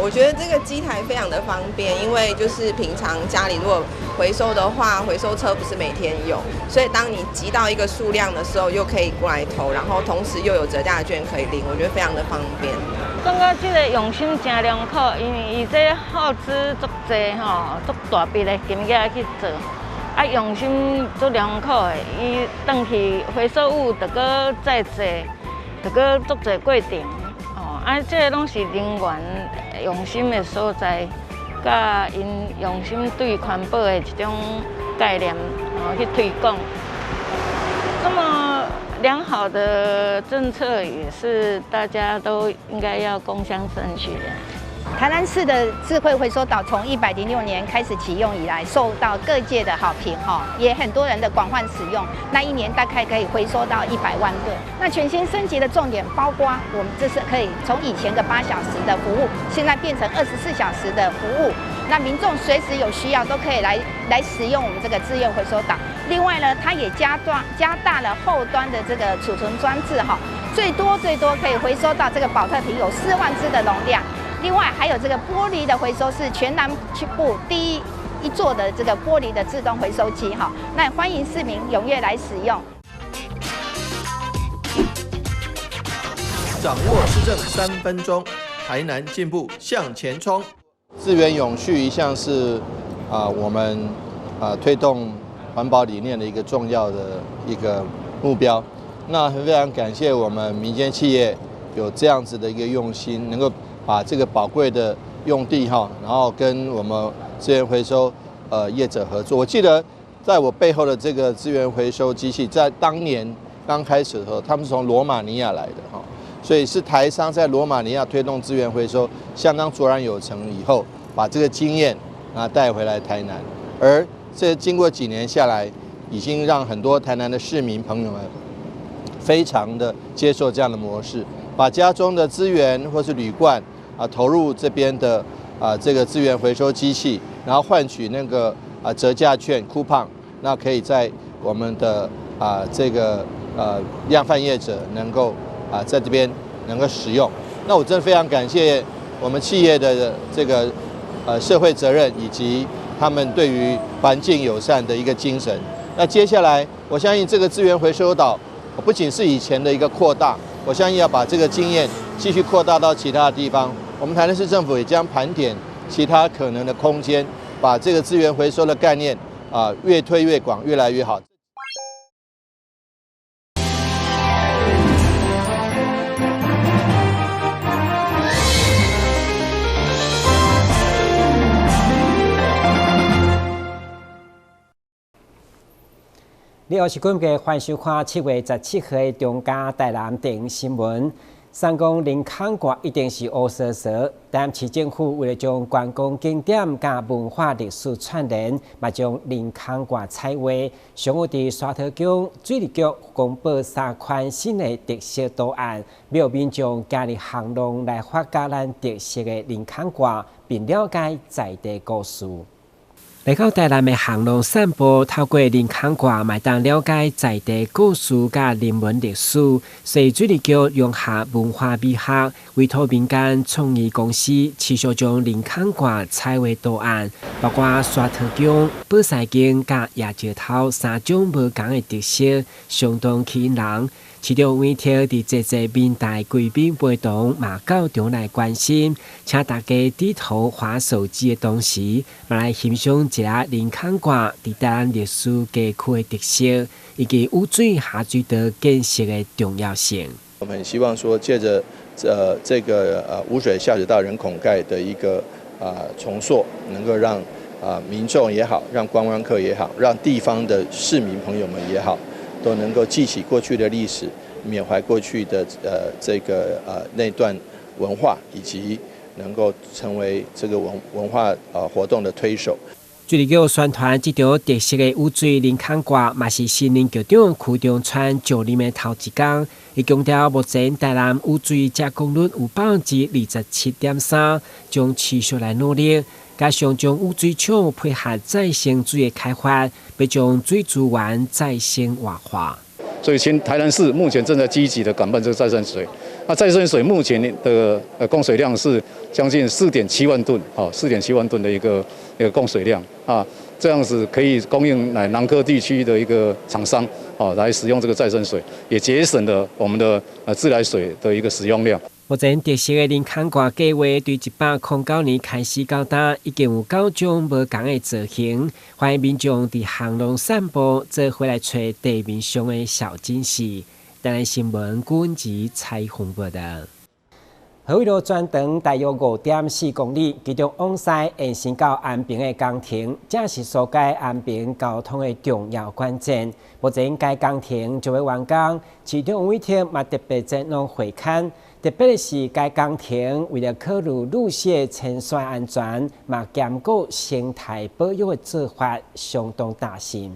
我覺得這個機台非常的方便，因為就是平常家裡如果回收的話，回收車不是每天有，所以當你集到一個數量的時候，又可以過來投，然後同時又有折價券可以領，我覺得非常的方便。感覺這個用心真良好，因為伊這耗資足濟吼，足大筆的金額去做，啊用心足良好的，伊轉去回收物，著閣再做，著閣足濟過程。啊，這個攏是人員用心的所在，佮𪜶用心對環保的一種概念，吼去推廣。這麼良好的政策，也是大家都應該要共襄盛舉的。台南市的智慧回收島從106年開始啟用以來，受到各界的好評，哈，也很多人的廣泛使用。那一年大概可以回收到100萬噸。那全新升級的重點包括，我們這是可以從以前的8小時的服務，現在變成24小時的服務。那民眾隨時有需要都可以來使用我們這個自願回收島。另外呢，它也加大了後端的這個儲存裝置，哈，最多最多可以回收到這個寶特瓶有4萬隻的容量。另外還有這個玻璃的回收是全南部第一座的這個玻璃的自動回收機哈，那歡迎市民踴躍來使用。掌握市政3分鐘，台南進步向前衝。資源永續一向是我們推動環保理念的一個重要的一個目標。那非常感謝我們民間企業有這樣子的一個用心，能夠把這個寶貴的用地哈，然後跟我們資源回收業者合作。我記得在我背後的這個資源回收機器，在當年剛開始的時候，他們是從羅馬尼亞來的哈，所以是台商在羅馬尼亞推動資源回收相當卓然有成以後，把這個經驗啊帶回來台南。而這經過幾年下來，已經讓很多台南的市民朋友們非常的接受這樣的模式，把家中的資源或是鋁罐啊投入這邊的這個資源回收機器，然後換取那個折價券 coupon，那可以在我們的這個量販業者能夠在這邊能夠使用。那我真的非常感謝我們企業的這個社會責任以及他們對於環境友善的一個精神。那接下來，我相信這個資源回收島不僅是以前的一個擴大，我相信要把這個經驗繼續擴大到其他的地方。我們台南市政府也將盤點其他可能的空間，把這個資源回收的概念越推越廣，越來越好。你好，是今日歡迎收看7月17號的中嘉台南電視新聞。三公林空蓋一定是烏趖趖，台南市政府為了將觀光景點佮文化歷史串聯，嘛將林空蓋彩畫上午佇沙頭鄉水利局公布三款新的特色圖案，欲民眾行入巷弄來發覺咱特色的林空蓋，並了解在地故事。來到台南的巷弄散步，透過林空蓋，嘛會當了解在地故事佮人文歷史。所以水利局融合文化美學，委託民間創意公司，持續將林空蓋彩畫圖案，包括沙頭宮、寶獅宮佮椰石頭三種無仝的特色，相當吸引人。市長委託佇濟濟民代貴賓陪同，嘛到場來關心，請大家低頭滑手機的同時，嘛來欣賞一下林空蓋佇台南歷史街區的特色，以及雨水下水道建設的重要性。我們很希望說，借著這個污水下水道人孔蓋的一個重塑，能夠讓民眾也好，讓觀光客也好，讓地方的市民朋友們也好，都能夠記起過去的歷史，緬懷過去的這個那段文化，以及能夠成為這個文化活動的推手。水利局宣傳這條特色的雨水林空蓋，嘛是新任局長柯中川就任的頭一工。伊強調，目前台南雨水加工率有27.3%，將持續來努力，加上將雨水廠配合再生水的開發，欲將水資源再生活化。所以，前台南市目前正在積極的轉辦這個再生水，那再生水目前的供水量是將近4.7萬噸，哦，4.7萬噸的一個供水量啊，這樣子可以供應來南科地區的一個廠商，哦，來使用這個再生水，也節省了我們的自來水的一個使用量。目前特色的林空掛計畫，對109年開始到今，已經有九種無仝的造型，歡迎民眾佇巷弄散步，做伙來揣地面上的小驚喜。台南新聞君子採訪報道。河尾路全長大約5.4公里，其中往西延伸到安平的工程，正是疏解安平交通的重要關鍵。目前該工程就欲完工，市長委託嘛特別前往會勘。特別的是，該工程為了考慮路蟹遷徙安全，嘛兼顧生態保育的做法，相當大心。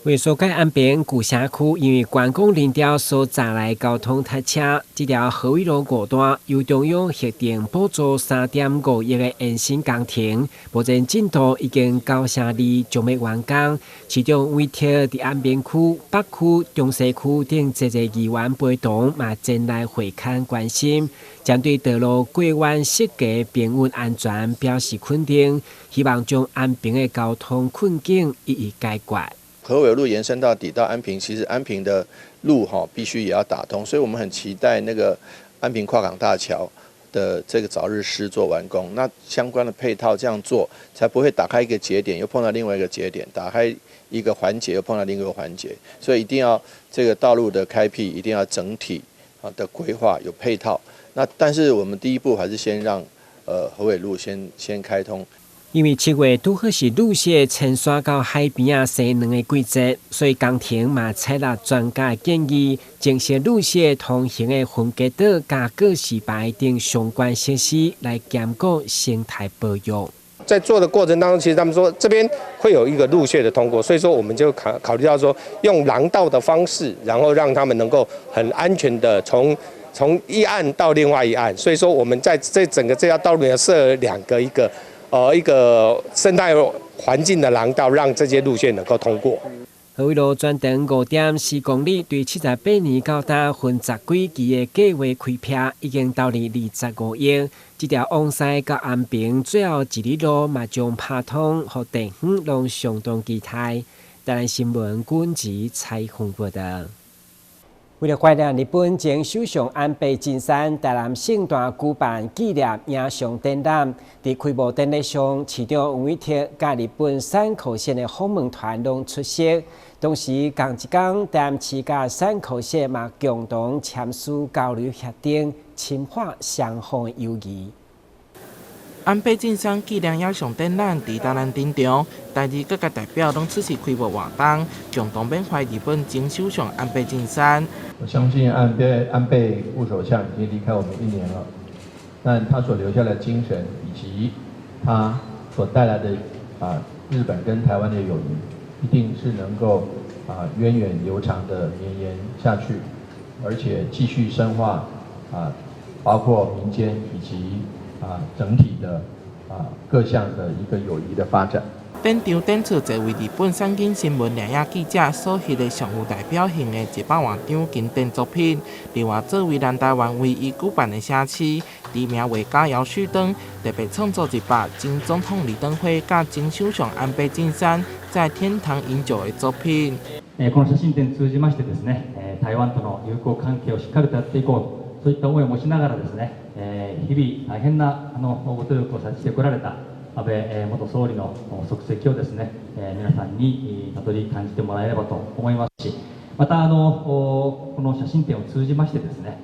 為疏解安平舊城區，因為觀光人潮所帶來交通塞車，這條河尾路五段由中央核定補助3.5億的延伸工程，目前進度已經9成2，將欲完工。市長委託佇安平區、北區、中西區等濟濟議員陪同，嘛前來會勘關心，針對道路過彎設計平穩安全表示肯定，希望將安平的交通困境一一解決。河尾路延伸到底到安平，其實安平的路哈必須也要打通，所以我們很期待那個安平跨港大橋的這個早日施作完工。那相關的配套這樣做，才不會打開一個節點又碰到另外一個節點，打開一個環節又碰到另一個環節，所以一定要這個道路的開闢一定要整體啊的規劃有配套。那但是我們第一步還是先讓河尾路先開通。因為7月拄好是鷸蟹遷徙到海邊仔生卵的季節，所以工程嘛採納專家的建議，增設鷸蟹通行的分隔島佮告示牌等相關設施，來兼顧生態保育。在做的過程當中，其實他們說這邊會有一個路線的通過，所以說我們就考慮到說用廊道的方式，然後讓他們能夠很安全的從一岸到另外一岸。所以說我們在這整個這條道路裡設兩個一個生態環境的廊道，讓這些路線能夠通過。河尾路全長5.4公里，對78年到今分十幾期的計劃開闢，已經投入25億。這條往西到安平最後一里路嘛將拍通，予地方攏相當期待。台南新聞君子採訪報道。為了懷念日本前首相安倍晉三，台南聖誕舉辦紀念影像展覽。佇開幕典禮上，市長黃偉哲佮日本山口縣的訪問團攏出席。同時，仝一工，台南市佮山口縣嘛共同簽署交流協定，深化雙方的友誼。安倍晉三紀念影像展覽佇台南登場，台日各界代表攏出席開幕活動，共同緬懷日本前首相安倍晉三。我相信安倍副首相已經離開我們一年了，但他所留下的精神以及他所帶來的日本跟台灣的友誼，一定是能夠源遠流長的綿延下去，而且繼續深化包括民間以及整體的各項的一個友誼的發展。展場展出這位日本產經新聞攝影記者所翕的上有代表性的100萬張經典作品。另外，作為南台灣唯一舉辦的城市，知名畫家姚旭登特別創作一幅前總統李登輝佮前首相安倍晉三在天堂飲酒的作品。この寫真展通じましてですね、台灣との友好関係をしっかりとやっていこう、そういった思いを持ちながらですね、日々大変なご努力をさせてこられた安倍元総理の足跡をですね、皆さんにたどり感じてもらえればと思いますし、またこの写真展を通じましてですね、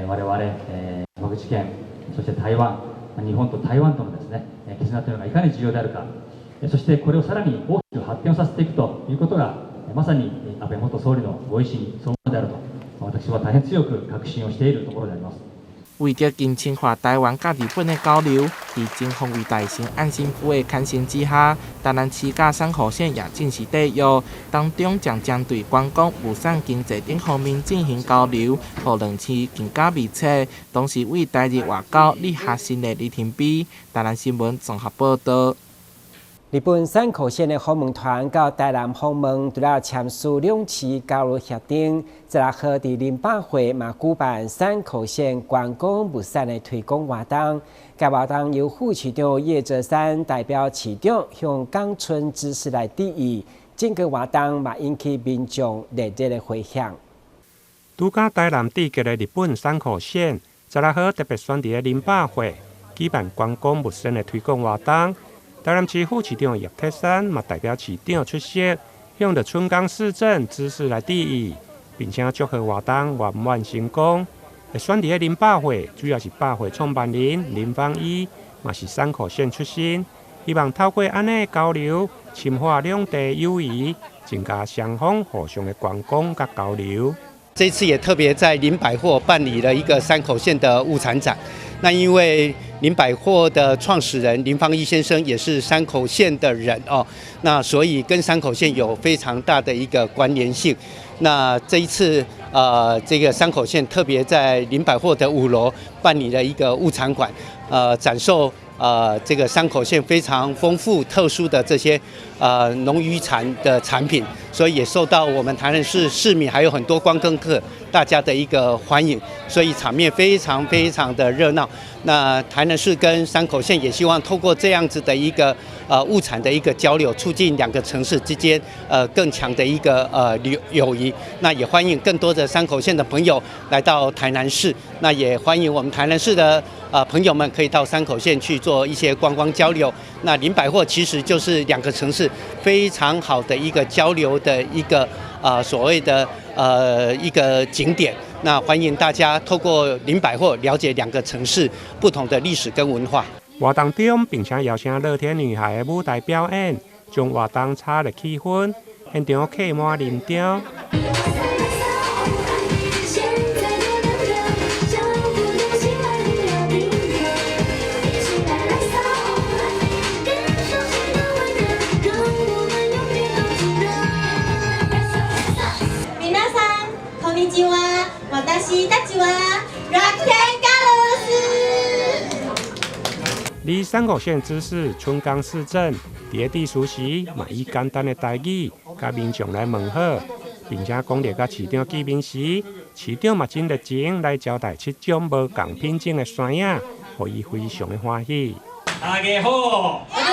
我々、山口県、そして台湾、日本と台湾とのですね、絆というのがいかに重要であるか、そしてこれをさらに大きく発展をさせていくということが、まさに安倍元総理のご意思に沿うものであると、私は大変強く確信をしているところであります。為著更深化台灣佮日本的交流，佇前防衛大臣岸信夫的牽線之下，台南市佮山口縣也正式締約，當中將針對觀光、物產、經濟等方面進行交流，予兩市更加密切。同時為台日外交立下新的里程碑。台南新聞綜合報道。日本山口縣的訪問團到台南訪問，除了簽署兩市交流協定，16號佇林百貨嘛舉辦山口縣觀光物產的推廣活動。該活動由副市長葉澤山代表市長向岡村知事來致意。整個活動嘛引起民眾熱烈的迴響。拄佮台南締結的日本山口縣，16號特別選佇林百貨舉辦觀光物產的推廣活動。台南市副市長葉鐵山嘛代表市長出席，向著春岡市政知事來致意，並且祝賀活動圓滿成功。會選佇林百貨，主要是百貨創辦人林芳一，嘛是山口縣出身，希望透過按呢交流，深化兩地友誼，增加雙方互相的觀光佮交流。這次也特別在林百貨辦理了一個山口縣的物產展。那因為林百貨的創始人林芳一先生也是山口縣的人哦，那所以跟山口縣有非常大的一個關聯性。那這一次，這個山口縣特別在林百貨的5樓辦理了一個物產館，展售這個山口縣非常豐富特殊的這些農漁產的產品，所以也受到我們台南市市民還有很多觀光客大家的一個歡迎，所以場面非常非常的熱鬧。那台南市跟山口縣也希望透過這樣子的一個物產的一個交流，促進兩個城市之間更強的一個友誼。那也歡迎更多的山口縣的朋友來到台南市，那也歡迎我們台南市的朋友們可以到山口縣去做一些觀光交流。那林百貨其實就是兩個城市非常好的一個交流的一個所謂的一個景點。那歡迎大家透過林百貨了解兩個城市不同的歷史跟文化。活動中，並且邀請樂天女孩的舞台表演，將活動炒熱氣氛，現場客滿人場。皆さん、こんにちは。私たちは楽天ガルス。離山口縣知事春岡市政佇致辭時，嘛以簡單的台語共民眾來問好，並且講著佮市長見面時，市長嘛真熱情來招待七種無仝品種的山野，予伊非常的歡喜。大家好，大家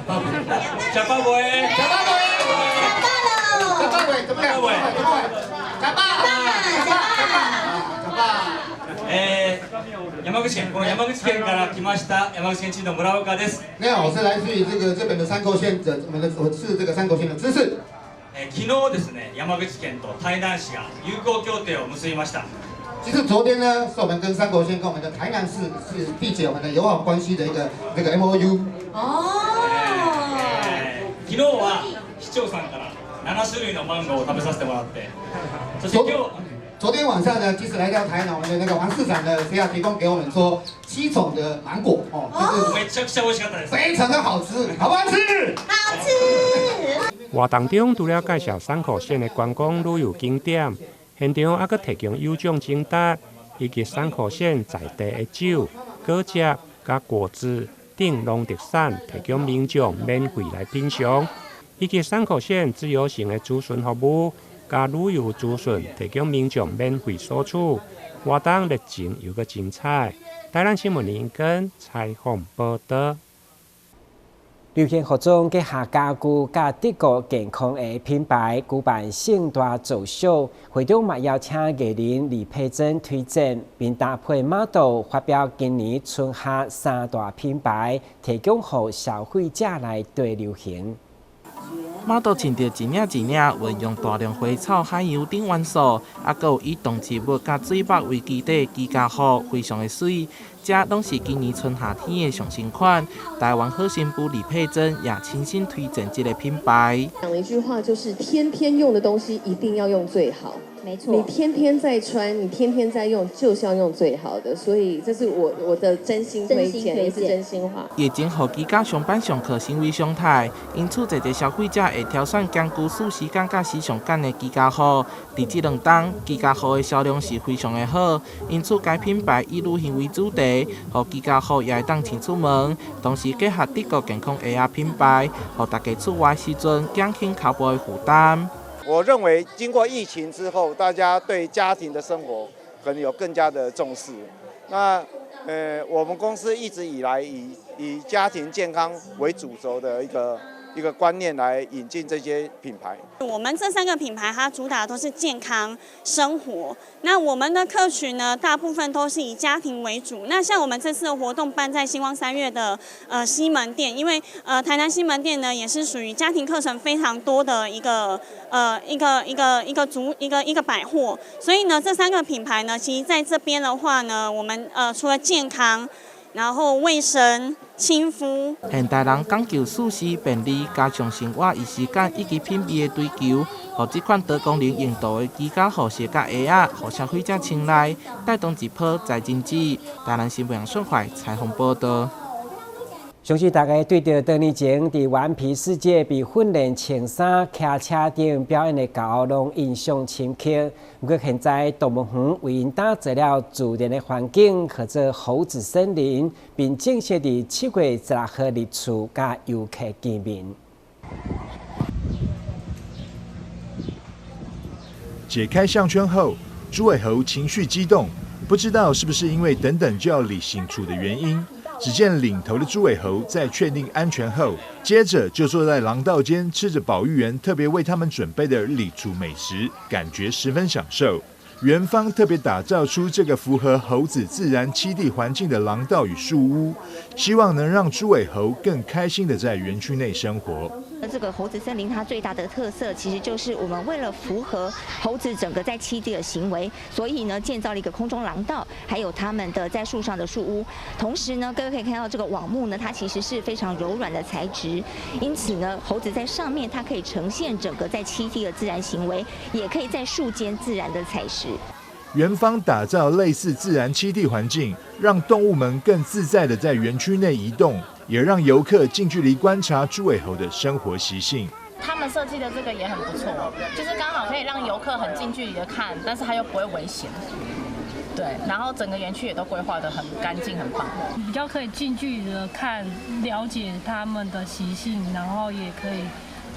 好，食飽未？食飽未？食飽未？食飽未？食飽，食飽，食飽。山口縣，この山口県から來ました山口県知事の村岡です。你好，我是來自於這個日本的山口縣的，我們的我是這個山口縣的知事。昨日ですね、山口県と台南市が友好協定を結びました。其實昨天呢，是我們跟山口縣跟我們的台南市是締結我們的友好關係的一個這個 MOU。哦。昨日は市長さんから7種類のマンゴーを食べさせてもらって、そして今日。昨天晚上呢，其實來到台南，我們的那個王市長呢，是要提供給我們說7種的芒果哦，就是めちゃくちゃ美味しかったです。非常的好吃，好不好吃？好吃。活動中除了介紹山口縣的觀光旅遊景點，現場猶閣提供有獎徵答，以及山口縣在地的酒、果汁、佮果汁等農特產，提供民眾免費來品嘗，以及山口縣自由行的諮詢服務。佮旅遊資訊提供民眾免費索取，活動熱情又閣精彩。台南新聞林根採訪報導。流行服裝結合家具佮德國健康的品牌舉辦盛大造秀，會中嘛邀請藝人李佩珍推薦，並搭配 model 發表今年春夏三大品牌，提供予消費者來綴流行。 model 穿著一領一領，運用大量花草、海洋等元素，猶閣有以動植物佮水墨為基底的居家服，非常的媠。這攏是今年春夏天的上新款。台灣好新婦李佩珍也親身推薦這個品牌。講一句話，就是天天用的東西一定要用最好。沒錯，你天天在穿，你天天在用，就是要用最好的。所以這是我的真心推薦，也是真心話。疫情予居家上班上課成為常態，因此濟濟消費者會挑選兼具舒適感佮時尚感的居家服。佇這兩冬，居家服的銷量是非常的好，因此該品牌以女性為主題，題，予居家服也會當穿出門。同時結合德國健康鞋仔品牌，予大家出外時陣減輕跤步的負擔。我認為經過疫情之後，大家對家庭的生活可能有更加的重視。那我們公司一直以來以家庭健康為主軸的一個觀念來引進這些品牌。我們這三個品牌，它主打都是健康生活。那我們的客群呢，大部分都是以家庭為主。那像我們這次的活動辦在新光三越的西門店，因為台南西門店呢，也是屬於家庭客層非常多的一個呃一個一個一個族一個一個百貨。所以呢，這三個品牌呢，其實在這邊的話呢，我們除了健康，然後衛生、親膚。現代人講究舒適便利，加上生活儀式感以及品味的追求，予這款多功能用途的居家護鞋佮鞋仔，予消費者青睞，帶動一波財經濟。台南新聞楊順懷採訪報道。相信大家對著多年前佇頑皮世界被訓練穿衫、騎車頂表演的猴攏印象深刻。毋過現在動物園為𪜶打造了自然的環境，號做猴子森林，並正式佇7月16號入厝，佮遊客見面。解開項圈後，豬尾猴情緒激動，不知道是不是因為等等就要離新厝的原因。只見領頭的豬尾猴在確定安全後，接着就坐在廊道間吃着保育員特別為他們準備的禮廚美食，感覺十分享受。園方特別打造出這個符合猴子自然棲地環境的廊道與樹屋，希望能讓豬尾猴更開心地在園區內生活。這個猴子森林它最大的特色，其實就是我們為了符合猴子整個在棲地的行為，所以呢建造了一個空中廊道，還有他們的在樹上的樹屋。同時呢，各位可以看到這個網幕呢，它其實是非常柔軟的材質，因此呢，猴子在上面它可以呈現整個在棲地的自然行為，也可以在樹間自然的採食。園方打造類似自然棲地環境，讓動物們更自在地在園區內移動，也讓遊客近距離觀察豬尾猴的生活習性。他們設計的這個也很不錯，就是剛好可以讓遊客很近距離的看，但是它又不會危險。對，然後整個園區也都規劃得很乾淨，很棒。比較可以近距離的看，了解他們的習性，然後也可以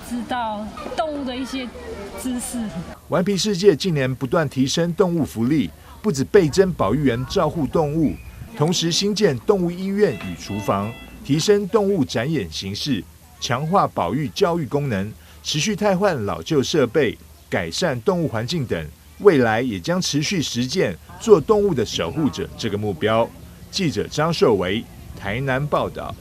知道動物的一些知識。頑皮世界近年不斷提升動物福利，不止倍增保育員照護動物，同時新建動物醫院與廚房，提升動物展演形式，強化保育教育功能，持續汰換老舊設備，改善動物環境等。未來也將持續實踐做動物的守護者這個目標。記者張壽維台南報道。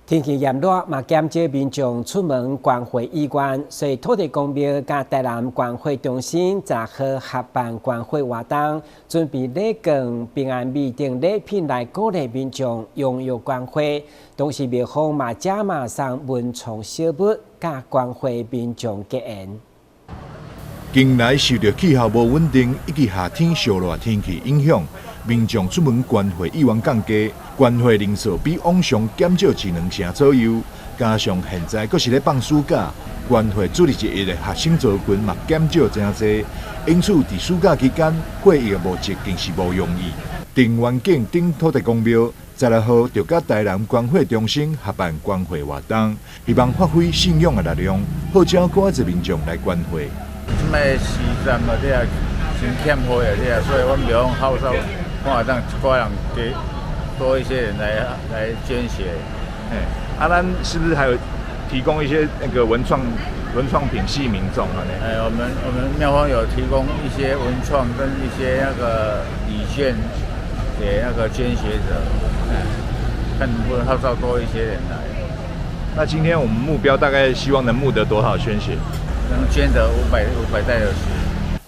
天氣炎熱，嘛減少民眾出門捐血意願，所以土地公廟佮台南捐血中心十號合辦捐血活動，準備禮券、平安米等禮品來鼓勵民眾踴躍捐血。同時廟方嘛加碼送文創小物，佮捐血民眾結緣。近來受著氣候無穩定以及夏天燒熱天氣影響，民眾出門捐血意願降低，捐血人數比往常減少一兩成左右。加上現在閣是咧放暑假，捐血主力之一的學生族群嘛減少誠濟，因此佇暑假期間血液的募集更是無容易。鄭元景頂土地公廟16號就佮台南捐血中心合辦捐血活動，希望發揮信仰的力量，號召閣較濟民眾來捐血。這擺時陣嘛，這也真欠血啊，這所以阮廟方號召，看會當一寡人給多一些人來捐血。啊，咱是不是還有提供一些那個文創品吸引民眾啊？哎，我們廟方有提供一些文創跟一些那個禮券給那個捐血者，看能不能號召多一些人來。那今天我們目標大概希望能募得多少捐血？能捐得500袋的血。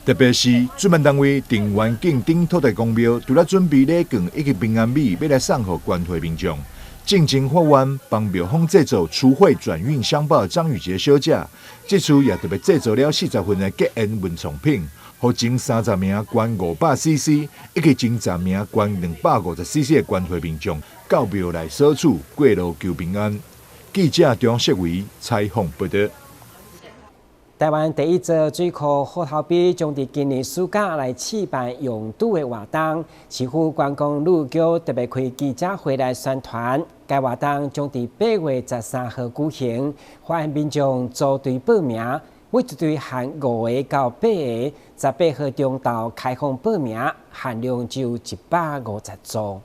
特別是主辦單位鄭元景頂土地公廟，除了準備禮券以及平安米，欲來送予捐血民眾。進前發願幫廟方製作除血轉運香包的張宇傑小姐，這次也特別製作了40份的結緣文創品，予前30名捐500 CC 以及前10名捐250 CC 的捐血民眾到廟內索取過路求平安。記者張世維採訪報道。台灣第一座水庫虎頭埤將佇今年暑假來試辦泳渡的活動，市府觀光旅遊局特別開記者會來宣傳。該活動將佇8月13號舉行，歡迎民眾組隊報名，每一隊限5個到8個。18號中晝開放報名，限量只有150組。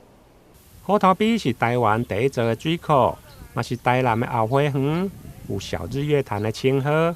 虎頭埤是台灣第一座的水庫，嘛是台南的後花園，有小日月潭的稱號。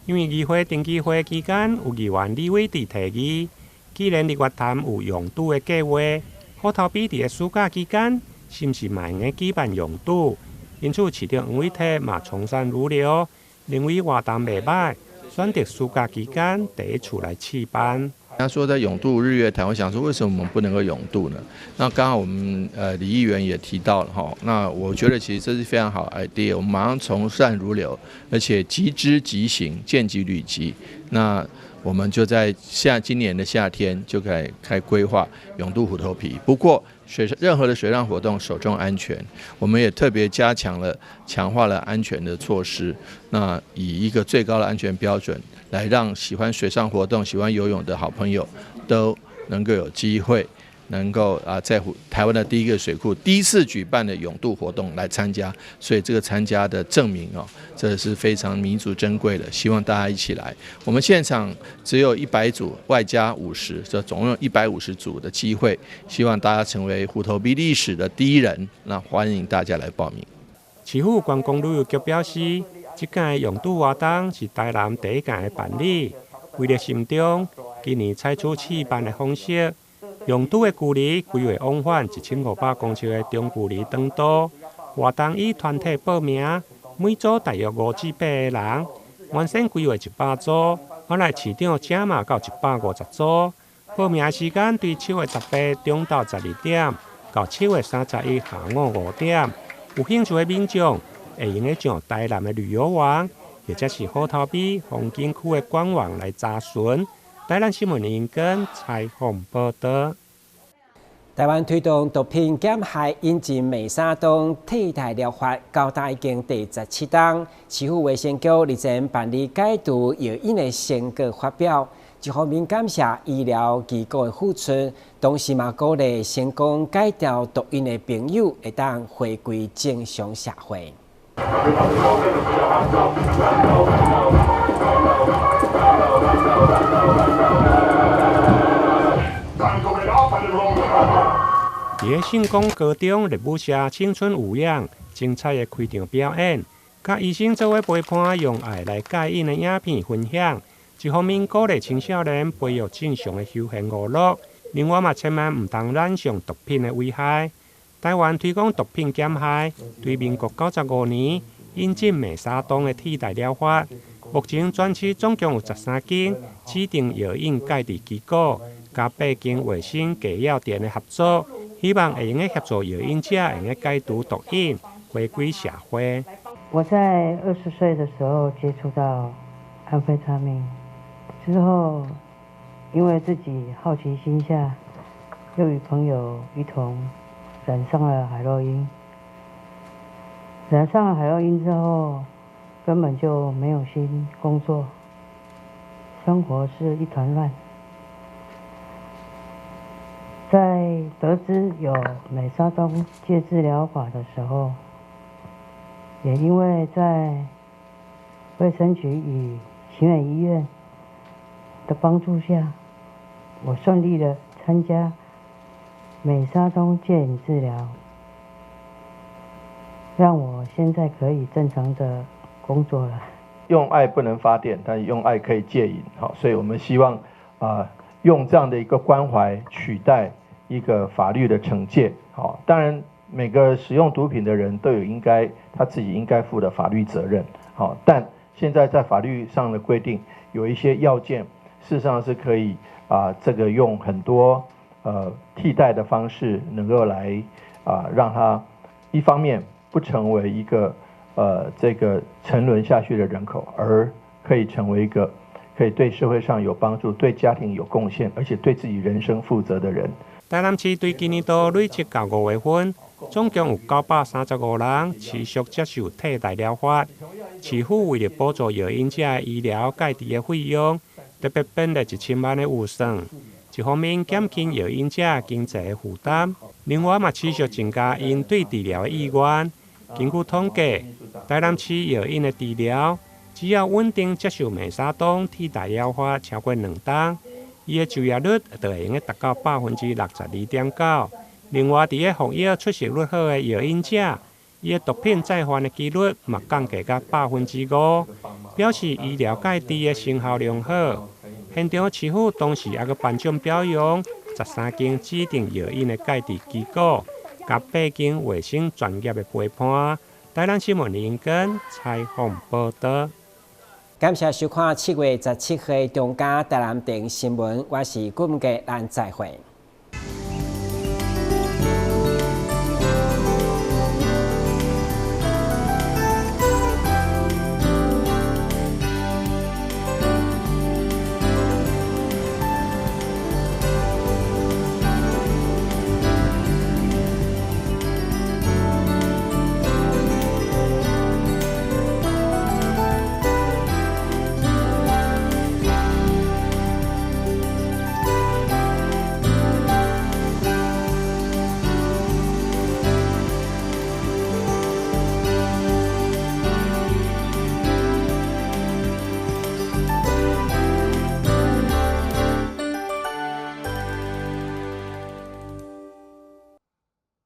因為議會登記會期間有議員李偉哲提議，既然日月潭有泳渡的計劃，虎頭埤佇个暑假期間，是毋是嘛會用舉辦泳渡？因此市長黃偉哲嘛從善如流，認為活動袂䆀，選擇暑假期間第一次來試辦。他說在泳渡日月潭，我想說為什麼我們不能夠泳渡呢？那剛好我們李議員也提到了哈，那我覺得其實這是非常好的 idea，我們馬上從善如流，而且即知即行，見即履即。那我們就在今年的夏天就開始規劃泳渡虎頭埤。不過任何的水上活動首重安全，我們也特別加強了、強化了安全的措施。那以一個最高的安全標準，來讓喜歡水上活動、喜歡游泳的好朋友都能夠有機會，能夠在台灣的第一個水庫第一次舉辦的泳渡活動來參加，所以這個參加的證明哦，這是非常彌足珍貴的。希望大家一起來。我們現場只有100組，外加五十，這總共150組的機會，希望大家成為虎頭埤歷史的第一人。那歡迎大家來報名。市府觀光旅遊局表示，這屆泳渡活動是台南第一屆的辦理，為了慎重，今年採取試辦的方式。泳渡的距離規劃往返1500公尺的中距離長途，活動以團體報名，每組大約5至8個人，原先規劃100組，後來市長加碼到150組。報名時間對7月18中晝12點到7月31下午5點。有興趣的民眾會用得上台南的旅遊網，或者是虎頭埤風景區的官網來查詢。台南新聞林根採訪報導。台灣推動毒品減害，引進美沙酮替代療法，到今已經第17冬。市府衛生局日前辦理解除藥癮的成果發表，一方面感謝醫療機構的付出，同時嘛鼓勵成功戒掉毒癮的朋友會當回歸正常社會。佇个聖光高中熱舞社青春有氧精彩的開場表演，佮醫生做伙陪伴，用愛來戒癮的影片分享，一方面鼓勵青少年培育正常的休閒娛樂，另外嘛千萬毋通染上毒品的危害。台灣推廣毒品減害，對民國95年引進美沙酮的替代療法，目前全市總共有13間指定藥癮戒治機構，佮8間衛生給藥店的合作。希望會用得協助藥癮者會用得解除毒癮，回歸社會。我在20歲的時候接觸到安非他命，之後因為自己好奇心下，又與朋友一同染上了海洛因。染上了海洛因之後，根本就沒有心工作，生活是一團亂。在得知有美沙酮戒治療法的時候，也因為在衛生局與奇美醫院的幫助下，我順利的參加美沙酮戒癮治療，讓我現在可以正常的工作了。用愛不能發電，但用愛可以戒癮，好，所以我們希望用這樣的一個關懷取代一個法律的懲戒，好，當然每個使用毒品的人都有應該他自己應該負的法律責任，好，但現在在法律上的規定有一些要件，事實上是可以這個用很多替代的方式，能夠來讓他一方面不成為一個這個沉淪下去的人口，而可以成為一個可以對社會上有幫助、對家庭有貢獻，而且對自己人生負責的人。台南市對今年度累積到5月份，總共有935人持續接受替代療法。市府為著補助藥癮者的醫療戒治的費用，特別編列1000萬的預算。一方面減輕藥癮者經濟的負擔，另外嘛持續增加𪜶對治療的意願。根據統計，台南市藥癮的治療，只要穩定接受美沙酮替代療法超過2冬，伊的就業率就會用得達到62.9%。另外，佇咧服藥出席率好的藥癮者，伊的毒品再犯的幾率嘛降低到5%，表示醫療戒治的成效良好。現場市府同時猶閣頒獎表揚13間指定藥癮的戒治機構，佮八間衛生專業的陪伴。台南新聞林根採訪報導。感謝收看7月17號中嘉台南電新聞，我是顧文傑，咱再會。